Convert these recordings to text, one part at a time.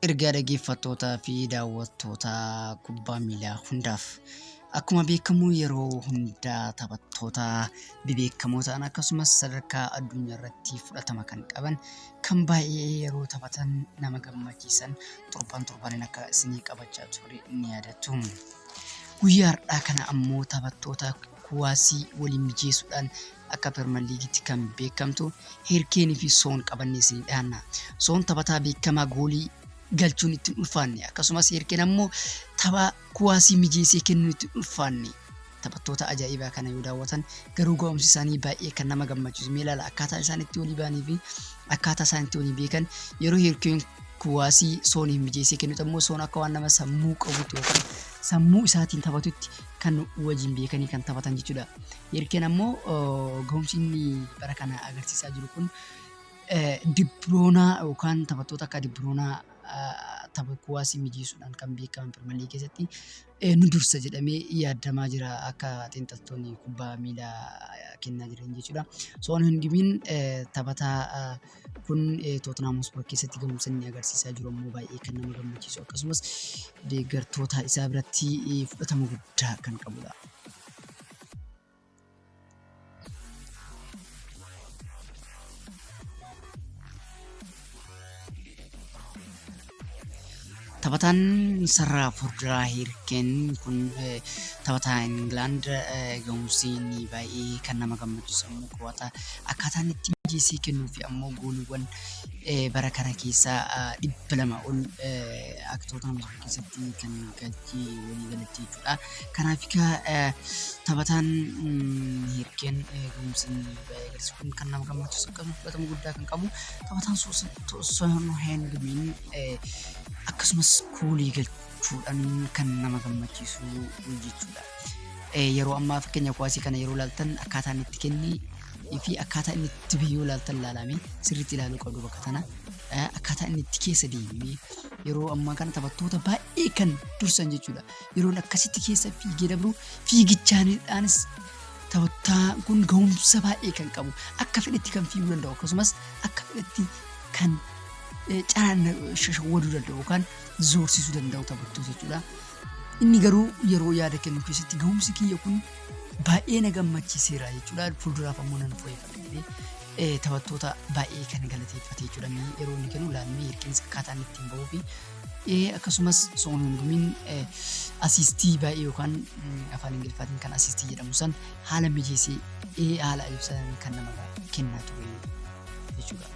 Ergaa dhaggeeffattootaa fi daawwattoota kubbaa miilaa hundaaf. Akkuma beekamu yeroo hundaa taphattoota bebeekamoo ta'an akkasumas sadarkaa addunyaa irratti fudhatama kan qaban kan baay'ee yeroo taphatan nama gammachiisan torban torbaniin akka isinii qabachaa ture ni yaadattu. Guyyaa har'aa kana ammoo taphattoota kuwaasii waliin mijeessuudhaan akka Pirmer Liigiitti kan beekamtu Heerkeenii fi Soon qabannee isinii dhiyaanna. Soon taphataa beekamaa goolii galchuun itti hin ulfaanne akkasumas Heerkeen ammoo tapha kuwaasii mijeessee kennuun itti hin ulfaanne. Taphattoota ajaa'ibaa kana yoo daawwatan garuu ga'umsi isaanii baay'ee kan nama gammachiisu. Mee ilaala akkaataa isaan itti walii ba'anii fi akkaataa isaan itti walii beekan yeroo Heerkeen kuwaasii Sooniif mijeessee kennutti ammoo Soon akka waan nama sammuu qabutti yookaan sammuu isaatiin taphatutti kan wajjin beekanii kan taphatan jechuudha. Yerkeen ammoo gahumsi inni bara kana agarsiisaa jiru kun Dibroonaa yookaan taphattoota akka Dibroonaa tapha kuwaasii mijeessuudhaan kan beekaman Pirimeer Liigii keessatti nu dursa jedhamee yaadamaa jira akka xiinxaltoonni kubbaa miilaa kennaa jiran jechuudha. Soon Hingimiin taphataa kun Tootinhaam Hotspur keessatti gahumsa inni agarsiisaa jiru ammoo baay'ee kan nama gammachiisu akkasumas deeggartoota isaa biratti fudhatama guddaa kan qabudha. Taphataan sarara fuulduraa Hiirkeen kun taphataa Ingilaand gahumsi inni baay'ee kan nama gammachiisu ammoo qo'ata. Akkaataan itti mijeessee kennuu fi ammoo gooliiwwan bara kana keessa 200 ol akka Tootinhaam keessatti kan galche walii galatti jechuudha. Kanaaf egaa taphataan Hiirkeen gahumsi inni baay'ee agarsiisu kun kan nama gammachiisu akkasumas fudhatama guddaa kan qabu taphataan Son Heung-min akkasumas goolii galchuudhaan kan nama gammachiisu jechuudha. Yeroo ammaa fakkeenya kuwaasii kana yeroo ilaaltan akkaataa inni itti kenne fi akkaataa inni itti biyyoo ilaaltan ilaalame sirriitti ilaaluu qabdu bakka tana. Akkaataa inni itti keessa deemee yeroo ammaa kana taphattoota baay'ee kan dursan jechuudha. Yeroon akkasitti keessa fiigee dabru fiigichaanidhaanis taphataan kun gahumsa baay'ee kan qabu akka fedhetti kan fiiguu danda'u akkasumas akka fedhetti kan caraan shashawwaduu danda'u yookaan zoorsiisuu danda'u taphattoota jechuudha. Inni garuu yeroo yaada kennu keessatti gahumsi kiyya kun baay'ee na gammachiiseera jechuudha. Fuulduraaf ammoo nan fooyyeffadha jedhee taphattoota baay'ee kan galateeffate jechuudha. Mee yeroo inni kennu ilaalmee hirqinsa akkaataa inni ittiin bahuu fi akkasumas Soon Hungumiin asiistii baay'ee yookaan afaan Ingiliffaatiin kan asiistii jedhamu san haala mijeessee haala ibsan kan nama kennaa ture jechuudha.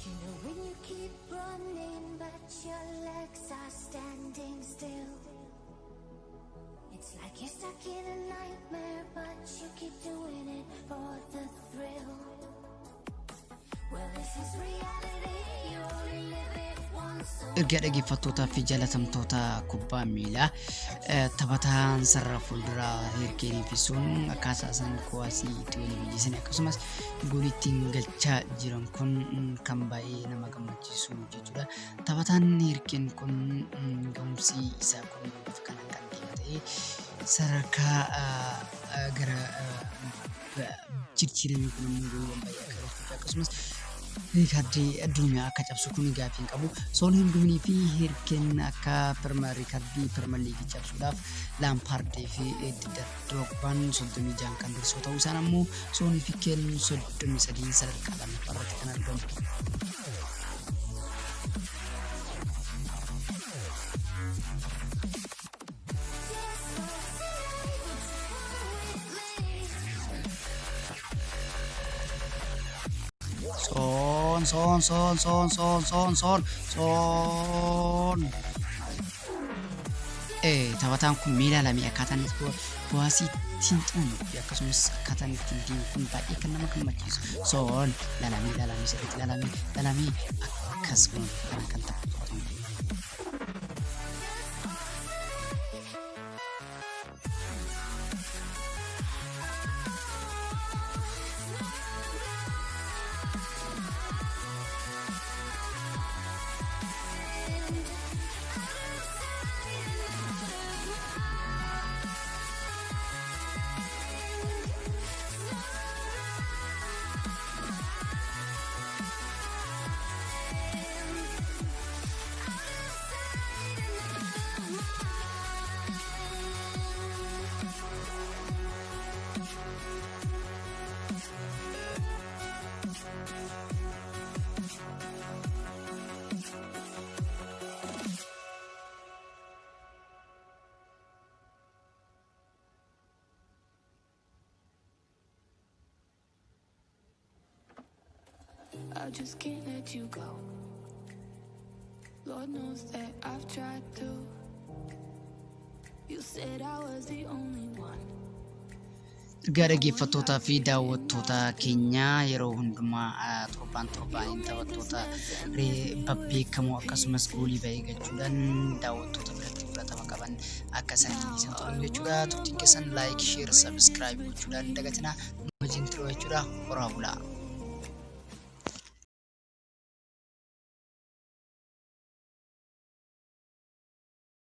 You know when you keep running, but your legs are standing still. It's like you're stuck in a nightmare, but you keep doing it for the thrill. Well, this is reality. You only live it once. So Ergaa dhaggeeffattootaa fi jaalatamtoota kubbaa miilaa taphataan sarara fuulduraa Heerkeenii fi Soon akkaataa isaan kuwaasii itti walii mijeessan akkasumas goolii ittiin galchaa jiran kun kan baay'ee nama gammachiisu jechuudha. Taphataan Heerkeen kun gahumsi isaa kun bifa kanaan kan deema ta'ee sadarkaa gara jijjiiramni kun immoo gooliiwwan baay'ee akka galchuuf akkasumas riikardii addunyaa akka cabsu kun gaaffii hin qabu. Soon Heung-min fi Heerkeen akka riikardii Pirimeer Liigii cabsuudhaaf Laampaardii fi Droogbaan 36 kan dursoo ta'uu isaan ammoo Soonii fi Keen 33 sadarkaa lammaffaa irratti kan argamu. Soon, soon, soon, soon, soon, soon, soon, soon. Taphataan kun miila lamee akkaataan itti kuwaasii ittiin xumuru fi akkasumas akkaataan ittiin deemu kun baay'ee kan nama gammachiisu. Soon lalamee lalamee sirriitti lalamee lalamee akkas kun kanaan kan taphatu. I just can't let you go. Lord knows that I've tried to. You said I was the only one. Ergaa dhaggeeffattootaa fi daawwattoota keenyaa, yeroo hundumaa torbaan torbaaniin taphattoota babbeekamoo akkasumas goolii baay'ee galchuudhaan daawwattoota biratti fudhatama qaban akka isaan dhiisan tolu jechuudha. Turtiin keessan like, share, subscribe gochuudhaan dagatinaa, nu wajjin turuu jechuudha. Horaa bulaa.